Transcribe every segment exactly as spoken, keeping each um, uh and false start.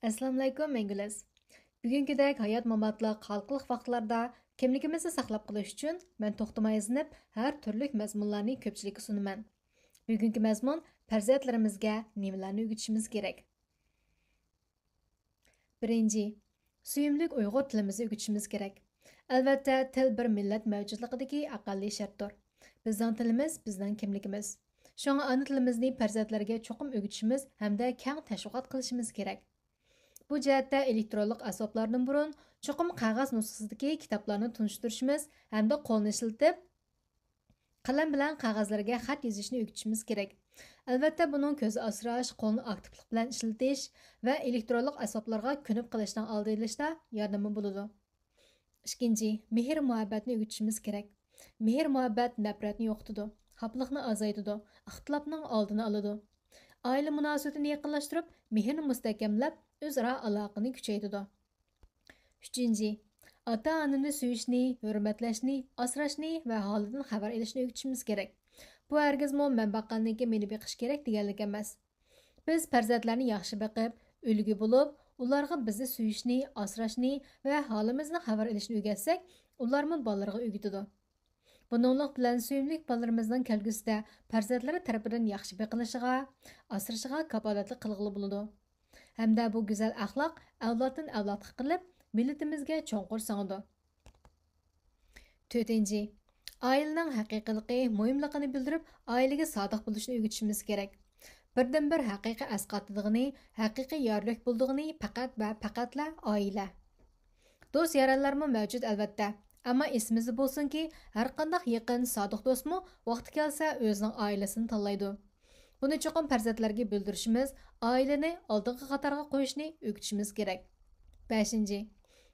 ئەسسالامۇئەلەيكۇم، مەڭگۈلىز. بۈگۈنكىدەك ھايات-ماماتلىق ھالقىلىق ۋاقىتلاردا كىملىكىمىزنى ساقلاپ قېلىش ئۈچۈن مەن توختىماي ئىزدىنىپ، ھەر تۈرلۈك مەزمۇنلارنى كۆپچىلىككە سۇنىمەن. بۈگۈنكى مەزمۇن: پەرزەنتلىرىمىزگە نېمىلەرنى ئۆگىتىشىمىز كېرەك؟ بىرىنچى، سۆيۈملۈك ئۇيغۇر تىلىمىزنى ئۆگىتىشىمىز كېرەك. ئەلۋەتتە، تىل بىر مىللەت مەۋجۇتلۇقىدىكى ئەقەللىي شەرتتۇر. بىزنىڭ تىلىمىز، بىزنىڭ كىملىكىمىز. شۇڭا ئانا تىلىمىزنى پەرزەنتلەرگە چوقۇم ئۆگىتىشىمىز ھەمدە كەڭ تەشۋىقات قىلىشىمىز كېرەك. بۇ جەھەتتە ئېلېكترونلۇق ئەسۋابلاردىن بۇرۇن چوقۇم قەغەز نۇسخىسىدىكى كىتابلارنى تونۇشتۇرۇشىمىز ھەمدە قولنى ئىشلىتىپ، قەلەم بىلەن قەغەزلەرگە خەت يېزىشنى ئۆگىتىشىمىز كېرەك. ئەلۋەتتە، بۇنىڭ كۆز ئاسراش، قولنى ئاكتىپلىق بىلەن ئىشلىتىش ۋە ئېلېكترونلۇق ئەسۋابلارغا كۆنۈپ قېلىشنىڭ ئالدىنى ئېلىشتا ياردىمى بولىدۇ. ئىككىنچى، مېھىر-مۇھەببەتنى ئۆگىتىشىمىز كېرەك. مېھىر-مۇھەببەت نەپرەتنى يوقىتىدۇ، خاپىلىقنى ئازايتىدۇ، ئىختىلاپنىڭ ئالدىنى ئالىدۇ. ئائىلە مۇناسىۋىتىنى يېقىنلاشتۇرۇپ، مېھىرنى مۇستەھكەملەپ، ئۆزئارا ئالاقىنى كۈچەيتىدۇ. ئۈچىنچى، ئاتا-ئانىنى سۆيۈشنى، ھۆرمەتلەشنى، ئاسراشنى ۋە ھالىدىن خەۋەر ئېلىشنى ئۆگىتىشىمىز كېرەك. بۇ ھەرگىزمۇ مەن باققاندىن كېيىن مېنى بېقىش كېرەك دېگەنلىك ئەمەس. بىز پەرزەنتلەرنى ياخشى بېقىپ، ئۈلگە بولۇپ، ئۇلارغا بىزنى سۆيۈشنى، ئاسراشنى ۋە ھالىمىزنى خەۋەر ئېلىشنى ئۆگەتسەك، ئۇلارمۇ بالىلىرىغا ئۆگىتىدۇ. بۇنىڭلىق بىلەن سۆيۈملۈك بالىلىرىمىزنىڭ كەلگۈسىدە پەرزەنتلىرى تەرىپىدىن ياخشى بېقىلىشىغا، ئاسرىشىغا كاپالەتلىك قىلغىلى بولىدۇ. ھەمدە بۇ گۈزەل ئەخلاق ئەۋلادتىن ئەۋلادقا قېلىپ، مىللىتىمىزگە چوڭقۇر سىڭىدۇ. تۆتىنچى، ئائىلىنىڭ ھەقىقىيلىقى مۇھىملىقىنى بىلدۈرۈپ، ئائىلىگە سادىق بولۇشنى ئۆگىتىشىمىز كېرەك. بىردىنبىر ھەقىقىي ئەسقاتىدىغىنى، ھەقىقىي يارلىك بولىدىغىنى پەقەت ۋە پەقەتلا ئائىلە. دوست-يارەنلەرمۇ مەۋجۇت، ئەلۋەتتە، ئەمما ئېسىمىزدە بولسۇنكى، ھەرقانداق يېقىن، سادىق دوستمۇ ۋاقتى كەلسە ئۆزىنىڭ ئائىلىسىنى تاللايدۇ. بۇنى چوقۇم پەرزەنتلەرگە بىلدۈرۈشىمىز، ئائىلىنى ئالدىنقى قاتارغا قويۇشنى ئۆگىتىشىمىز كېرەك. بەشىنچى،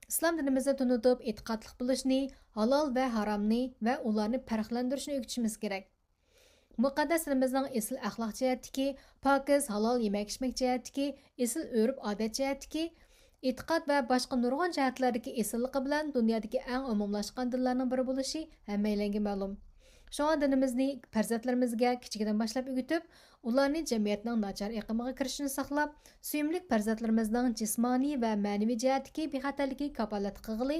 ئىسلام دىنىمىزنى تونۇتۇپ، ئېتىقادلىق بولۇشنى، ھالال ۋە ھارامنى ۋە ئۇلارنى پەرقلەندۈرۈشنى ئۆگىتىشىمىز كېرەك. مۇقەددەس دىنىمىزنىڭ ئېسىل ئەخلاق جەھەتتىكى، پاكىز، ھالال يېمەك-ئىچمەك جەھەتتىكى، ئېسىل ئۆرپ-ئادەت جەھەتتىكى، ئېتىقاد ۋە باشقا نۇرغۇن جەھەتلەردىكى ئېسىللىقى بىلەن دۇنيادىكى ئەڭ ئومۇملاشقان دىنلارنىڭ بىرى بولۇشى ھەممەيلەنگە مەلۇم. شۇڭا دىنىمىزنى پەرزەنتلىرىمىزگە كىچىكىدىن باشلاپ ئۆگىتىپ، ئۇلارنى جەمئىيەتنىڭ ناچار ئېقىمىغا كىرىشىدىن ساقلاپ، سۆيۈملۈك پەرزەنتلىرىمىزنىڭ جىسمانىي ۋە مەنىۋى جەھەتتىكى بىخەتەرلىكىگە كاپالەتلىك قىلغىلى،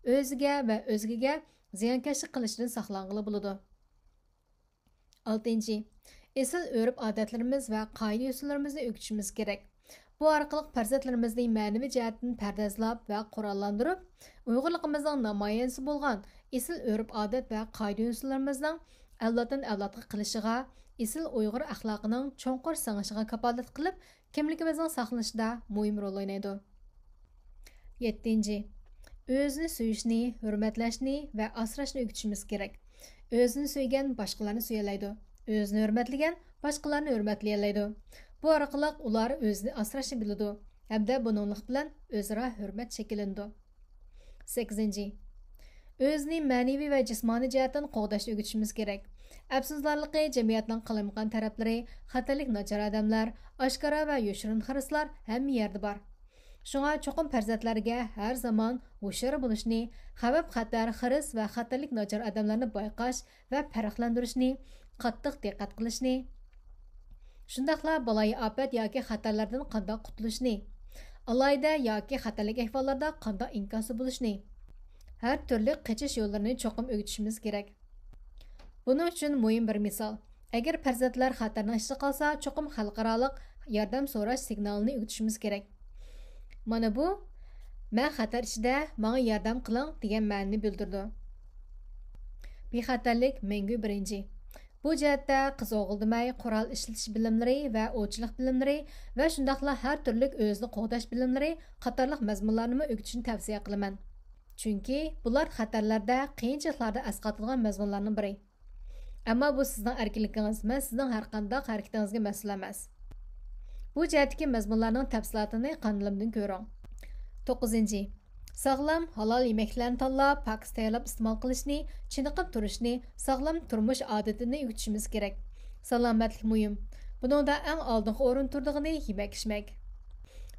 ئۆزىگە ۋە ئۆزگىگە زىيانكەشلىك قىلىشىدىن ساقلانغىلى بولىدۇ. ئالتىنچى، ئېسىل ئۆرپ-ئادەتلىرىمىز ۋە قائىدە-يوسۇنلىرىمىزنى ئۆگىتىشىمىز كېرەك. بۇ ئارقىلىق پەرزەنتلىرىمىزنى مەنىۋى جەھەتتىن پەردازلاپ ۋە قوراللاندۇرۇپ، ئۇيغۇرلۇقىمىزنىڭ نامايەندىسى بولغان ئېسىل ئۆرپ-ئادەت ۋە قائىدە-يوسۇنلىرىمىزنىڭ ئەۋلادتىن ئەۋلادقا قېلىشىغا، ئېسىل ئۇيغۇر ئەخلاقىنىڭ چوڭقۇر سىڭىشىغا كاپالەتلىك قىلىپ، كىملىكىمىزنىڭ ساقلىنىشىدا مۇھىم رول ئوينايدۇ. يەتتىنچى، ئۆزىنى سۆيۈشنى، ھۆرمەتلەشنى ۋە ئاسراشنى ئۆگىتىشىمىز كېرەك. ئۆزىنى سۆيگەن باشقىلارنى سۆيەلەيدۇ. ئۆزىنى ھۆرمەتلىگەن باشقىلارنى ھۆرمەتلىيەلەيدۇ. بۇ ئارقىلىق ئۇلار ئۆزىنى ئاسراشنى بىلىدۇ ھەمدە بۇنىڭلىق بىلەن ئۆزئارا ھۆرمەت شەكىللىنىدۇ. سەككىزىنچى، ئۆزىنى مەنىۋى ۋە جىسمانىي جەھەتتىن قوغداشنى ئۆگىتىشىمىز كېرەك. ئەپسۇسلارلىقى، جەمئىيەتنىڭ قالايمىقان تەرەپلىرى، خەتەرلىك ناچار ئادەملەر، ئاشكارا ۋە يوشۇرۇن خىرىسلار ھەممە يەردە بار. شۇڭا چوقۇم پەرزەنتلەرگە ھەر زامان ھوشيار بولۇشنى، خەۋپ-خەتەر، خىرىس ۋە خەتەرلىك ناچار ئادەملەرنى بايقاش ۋە پەرقلەندۈرۈشنى، قاتتىق دىققەت قىلىشنى، شۇنداقلا بالايىئاپەت ياكى خەتەرلەردىن قانداق قۇتۇلۇشنى، ئالاھىدە ياكى خەتەرلىك ئەھۋاللاردا قانداق ئىنكاستا بولۇشنى، ھەر تۈرلۈك قېچىش يوللىرىنى چوقۇم ئۆگىتىشىمىز كېرەك. بۇنىڭ ئۈچۈن مۇھىم بىر مىسال. ئەگەر پەرزەنتلەر خەتەرنىڭ ئىچىدە قالسا، چوقۇم خەلقئارالىق ياردەم سوراش سىگنالىنى ئۆگىتىشىمىز كېرەك. مانا بۇ، «مەن خەتەر ئىچىدە، ماڭا ياردەم قىلىڭ» دېگەن مەنىنى بىلدۈرىدۇ. بىخەتەرلىك مەڭگۈ بىرىنچى. بۇ جەھەتتە قىز ئوغۇل دېمەي، قورال ئىشلىتىش بىلىملىرى ۋە ئوۋچىلىق بىلىملىرى ۋە شۇنداقلا ھەر تۈرلۈك ئۆزىنى قوغداش بىلىملىرى قاتارلىق مەزمۇنلارنىمۇ ئۆگىتىشنى تەۋسىيە قىلىمەن. چۈنكى بۇلار خەتەرلەردە، قىيىنچىلىقلاردا ئەسقاتىدىغان مەزمۇنلارنىڭ بىرى. ئەمما بۇ سىزنىڭ ئەركىنلىكىڭىز، مەن سىزنىڭ ھەرقانداق ھەرىكىتىڭىزگە مەسئۇل ئەمەس. بۇ جەھەتتىكى مەزمۇنلارنىڭ تەپسىلاتىنى قانىلىمدىن كۆرۈڭ. توققۇزىنچى، ساغلام، ھالال يېمەكلىكلەرنى تاللاپ، پاكىز تەييارلاپ ئىستېمال قىلىشنى، چېنىقىپ تۇرۇشنى، ساغلام تۇرمۇش ئادىتىنى ئۆگىتىشىمىز كېرەك. سالامەتلىك مۇھىم. بۇنىڭدا ئەڭ ئالدىنقى ئورۇندا تۇرىدىغىنى يېمەك-ئىچمەك.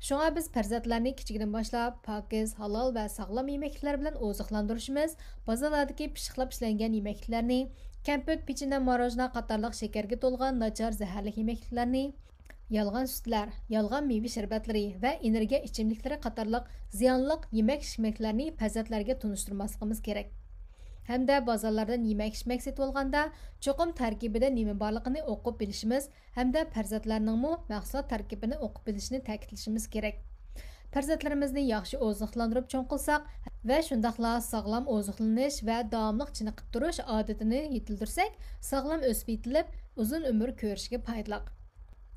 شۇڭا بىز پەرزەنتلەرنى كىچىكىدىن باشلاپ پاكىز، ھالال ۋە ساغلام يېمەكلىكلەر بىلەن ئوزۇقلاندۇرۇشىمىز، بازارلاردىكى پىششىقلاپ ئىشلەنگەن يېمەكلىكلەرنى، كەمپۈت، پېچىنە، ماروژنا قاتارلىق شېكەرگە تولغان ناچار، زەھەرلىك يېمەكلىكلەرنى، يالغان سۈتلەر، يالغان مېۋە شەربەتلىرى ۋە ئېنېرگىيە ئىچىملىكلىرى قاتارلىق زىيانلىق يېمەك-ئىچمەكلەرنى پەرزەنتلەرگە تونۇشتۇرماسلىقىمىز كېرەك. ھەمدە بازارلاردىن يېمەك-ئىچمەك سېتىۋالغاندا، چوقۇم تەركىبىدە نېمە بارلىقىنى ئوقۇپ بىلىشىمىز ھەمدە پەرزەنتلەرنىڭمۇ مەھسۇلات تەركىبىنى ئوقۇپ بىلىشىنى تەكىتلىشىمىز كېرەك. پەرزەنتلىرىمىزنى ياخشى ئوزۇقلاندۇرۇپ چوڭ قىلساق ۋە شۇنداقلا ساغلام ئوزۇقلىنىش ۋە داۋاملىق چېنىقىپ تۇرۇش ئادىتىنى يېتىلدۈرسەك، ساغلام ئۆسۈپ يېتىلىپ، ئۇزۇن ئۆمۈر كۆرۈشىگە پايدىلىق.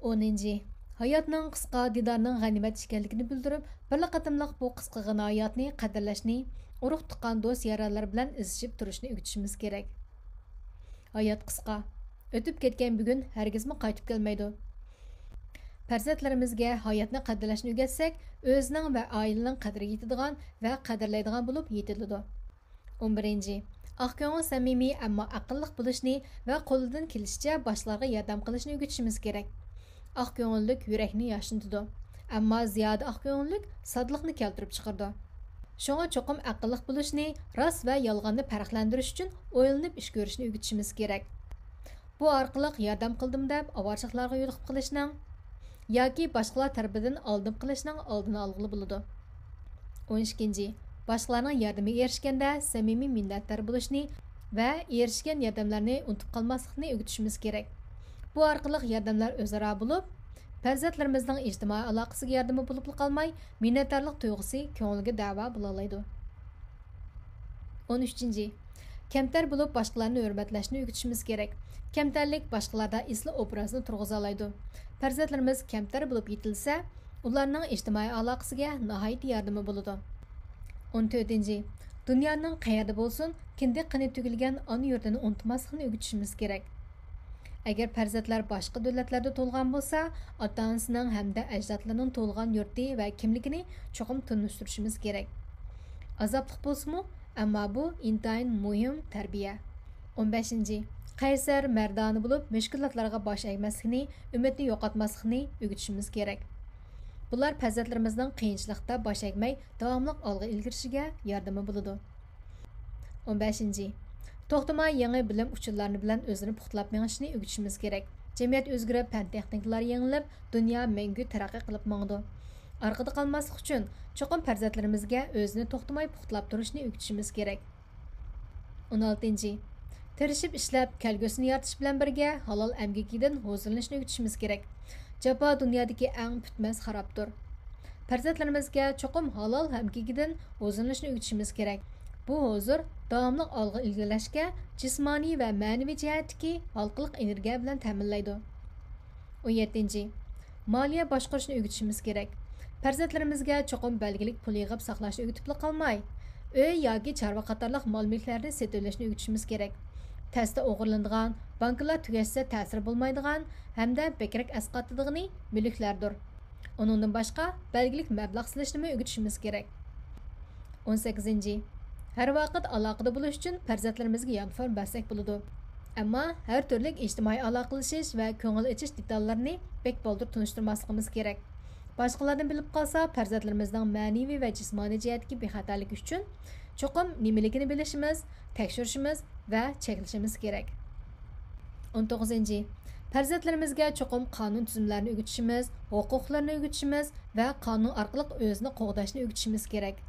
ئونىنچى، ھاياتنىڭ قىسقا، دىدارنىڭ غەنىيمەت ئىكەنلىكىنى بىلدۈرۈپ، بىرلا قېتىملىق بۇ قىسقىغىنا ھاياتنى قەدىرلەشنى، ئۇرۇق-تۇغقان، دوست-يارانلار بىلەن ئىزچىپ تۇرۇشنى ئۆگىتىشىمىز كېرەك. ھايات قىسقا. ئۆتۈپ كەتكەن بۈگۈن ھەرگىزمۇ قايتىپ كەلمەيدۇ. پەرزەنتلىرىمىزگە ھاياتنى قەدىرلەشنى ئۆگەتسەك، ئۆزىنىڭ ۋە ئائىلىنىڭ قەدرىگە يېتىدىغان ۋە قەدىرلەيدىغان بولۇپ يېتىلىدۇ. ئون بىرىنچى، ئاق كۆڭۈل، سەمىمىي، ئەمما ئەقىللىق بولۇشنى ۋە قولىدىن كېلىشىچە باشقىلارغا ياردەم قىلىشنى ئۆگىتىشىمىز كېرەك. ئاق كۆڭۈللۈك يۈرەكنى ياشنىتىدۇ، ئەمما زىيادە ئاق كۆڭۈللۈك سادىلىقنى كەلتۈرۈپ چىقىرىدۇ. شۇڭا چوقۇم ئەقىللىق بولۇشنى، راست ۋە يالغاننى پەرقلەندۈرۈش ئۈچۈن ئويلىنىپ ئىش كۆرۈشنى ئۆگىتىشىمىز كېرەك. بۇ ئارقىلىق ياردەم قىلدىم دەپ ئاۋارىچىلىقلارغا يولۇقۇپ قېلىشنىڭ ياكى باشقىلار تەرىپىدىن ئالدىنىپ قېلىشنىڭ ئالدىنى ئالغىلى بولىدۇ. ئون ئىككىنچى، باشقىلارنىڭ ياردىمىگە ئېرىشكەندە سەمىمىي مىننەتدار بولۇشنى ۋە ئېرىشكەن ياردەملەرنى ئۇنتۇپ قالماسلىقنى ئۆگىتىشىمىز كېرەك. بۇ ئارقىلىق ياردەملەر ئۆزئارا بولۇپ، پەرزەنتلىرىمىزنىڭ ئىجتىمائىي ئالاقىسىگە ياردىمى بولۇپلا قالماي، مىننەتدارلىق تۇيغۇسى كۆڭلىگە دەۋا بولالايدۇ. ئون ئۈچىنچى، كەمتەر بولۇپ باشقىلارنى ھۆرمەتلەشنى ئۆگىتىشىمىز كېرەك. كەمتەرلىك باشقىلاردا ئېسىل ئوبرازنى تۇرغۇزالايدۇ. پەرزەنتلىرىمىز كەمتەر بولۇپ يېتىلسە، ئۇلارنىڭ ئىجتىمائىي ئالاقىسىگە ناھايىتى ياردىمى بولىدۇ. ئون تۆتىنچى، دۇنيانىڭ قەيەردە بولسۇن، كىندىك قېنى تۆكۈلگەن ئانا يۇرتىنى ئۇنتۇماسلىقنى ئۆگىتىشىمىز كېرەك. ئەگەر پەرزەنتلەر باشقا دۆلەتلەردە تۇغۇلغان بولسا، ئاتا-ئانىسىنىڭ ھەمدە ئەجدادلىرىنىڭ تۇغۇلغان يۇرتى ۋە كىملىكىنى چوقۇم تونۇشتۇرۇشىمىز كېرەك. ئازابلىق بولسىمۇ، ئەمما بۇ ئىنتايىن مۇھىم تەربىيە. ئون بەشىنچى، قەيسەر، مەردانە بولۇپ، مۈشكۈلاتلارغا باش ئەگمەسلىكنى، ئۈمىدنى يوقاتماسلىقنى ئۆگىتىشىمىز كېرەك. بۇلار پەرزەنتلىرىمىزنىڭ قىيىنچىلىقتا باش ئەگمەي، داۋاملىق ئالغا ئىلگىرىشىگە ياردىمى بولىدۇ. ئون بەشىنچى، توختىماي يېڭى بىلىم ئۇچۇرلارنى بىلەن ئۆزىنى پۇختىلاپ مېڭىشنى ئۆگىتىشىمىز كېرەك. جەمئىيەت ئۆزگىرىپ، پەن تېخنىكىلار يېڭىلىپ، دۇنيا مەڭگۈ تەرەققىي قىلىپ ماڭىدۇ. ئارقىدا قالماسلىق ئۈچۈن، چوقۇم پەرزەنتلىرىمىزگە ئۆزىنى توختىماي پۇختىلاپ تۇرۇشنى ئۆگىتىشىمىز كېرەك. ئون ئالتىنچى، تىرىشىپ ئىشلەپ، كەلگۈسىنى يارىتىش بىلەن بىرگە، ھالال ئەمگىكىدىن ھۇزۇرلىنىشنى ئۆگىتىشىمىز كېرەك. جاپا دۇنيادىكى ئەڭ پۈتمەس خارابتۇر. پەرزەنتلىرىمىزگە چوقۇم ھالال ئەمگىكىدىن ھۇزۇرلىنىشنى ئۆگىتىشىمىز كېرەك. بۇ ھۇزۇر داۋاملىق ئالغا ئىلگىرىلەشكە، جىسمانىي ۋە مەنىۋى جەھەتتىكى ھالقىلىق ئېنېرگىيە بىلەن تەمىنلەيدۇ. ئون يەتتىنچى، مالىيە باشقۇرۇشنى ئۆگىتىشىمىز كېرەك. پەرزەنتلىرىمىزگە چوقۇم بەلگىلىك پۇل يىغىپ ساقلاشنى ئۆگىتىپلا قالماي، ئۆي ياكى چارۋا قاتارلىق مال-مۈلۈكلەرنى سېتىۋېلىشنى ئۆگىتىشىمىز كېرەك. تەستە ئوغرىلىنىدىغان، بانكىلار تۈگەشسە تەسىرى بولمايدىغان ھەمدە بەكرەك ئەسقاتىدىغىنى مۈلۈكلەردۇر. ئۇنىڭدىن باشقا، بەلگىلىك مەبلەغ سېلىشنىمۇ ئۆگىتىشىمىز كېرەك. ئون سەككىزىنچى، ھەر ۋاقىت ئالاقىدە بولۇش ئۈچۈن پەرزەنتلىرىمىزگە يانفون بەرسەك بولىدۇ. ئەمما ھەر تۈرلۈك ئىجتىمائىي ئالاقىلىشىش ۋە كۆڭۈل ئېچىش دېتاللىرىنى بەك بالدۇر تونۇشتۇرماسلىقىمىز كېرەك. باشقىلاردىن بىلىپ قالسا، پەرزەنتلىرىمىزنىڭ مەنىۋى ۋە جىسمانىي جەھەتتىكى بىخەتەرلىكى ئۈچۈن چوقۇم نېمىلىكىنى بىلىشىمىز، تەكشۈرۈشىمىز ۋە چەكلىشىمىز كېرەك. ئون توققۇزىنچى، پەرزەنتلىرىمىزگە چوقۇم قانۇن تۈزۈملەرنى ئۆگىتىشىمىز، ھوقۇقلىرىنى ئۆگىتىشىمىز ۋە قانۇن ئارقىلىق ئۆزىنى قوغداشنى ئۆگىتىشىمىز كېرەك.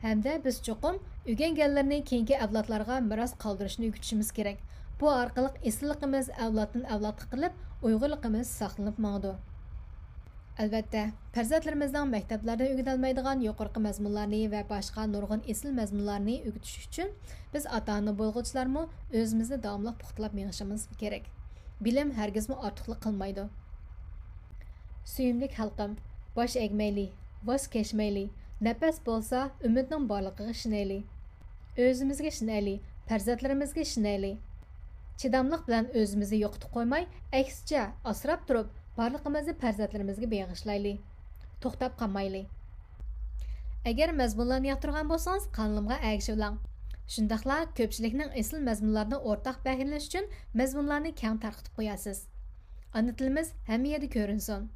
ھەمدە بىز چوقۇم ئۆگەنگەنلىرىنى كېيىنكى ئەۋلادلارغا مىراس قالدۇرۇشنى ئۆگىتىشىمىز كېرەك. بۇ ئارقىلىق ئېسىللىقىمىز ئەۋلادتىن ئەۋلادقا قېلىپ، ئۇيغۇرلۇقىمىز ساقلىنىپ ماڭىدۇ. ئەلۋەتتە، پەرزەنتلىرىمىزنىڭ مەكتەپلەردە ئۆگىنەلمەيدىغان يۇقىرىقى مەزمۇنلارنى ۋە باشقا نۇرغۇن ئېسىل مەزمۇنلارنى ئۆگىتىش ئۈچۈن، بىز ئاتا-ئانا بولغۇچىلارمۇ ئۆزىمىزنى داۋاملىق پۇختىلاپ مېڭىشىمىز كېرەك. بىلىم ھەرگىزمۇ ئارتۇقلۇق قىلمايدۇ. سۆيۈملۈك خەلقىم، باش ئەگمەيلى، ۋاز كەچمەيلى، نەپەس بولسا ئۈمىدنىڭ بارلىقىغا ئىشىنەيلى. ئۆزىمىزگە ئىشىنەيلى، پەرزەنتلىرىمىزگە ئىشىنەيلى. چىداملىق بىلەن ئۆزىمىزنى يوقىتىپ قويماي، ئەكسىچە، ئاسراپ تۇرۇپ، بارلىقىمىزنى پەرزەنتلىرىمىزگە بېغىشلايلى. توختاپ قالمايلى. ئەگەر مەزمۇنلارنى ياقتۇرغان بولسىڭىز، قانىلىمغا ئەگىشىۋېلىڭ. شۇنداقلا كۆپچىلىكنىڭ ئېسىل مەزمۇنلاردىن ئورتاق بەھرىلىنىشى ئۈچۈن مەزمۇنلارنى كەڭ تارقىتىپ قويارسىز. ئانا تىلىمىز ھەممە يەردە كۆرۈنسۇن.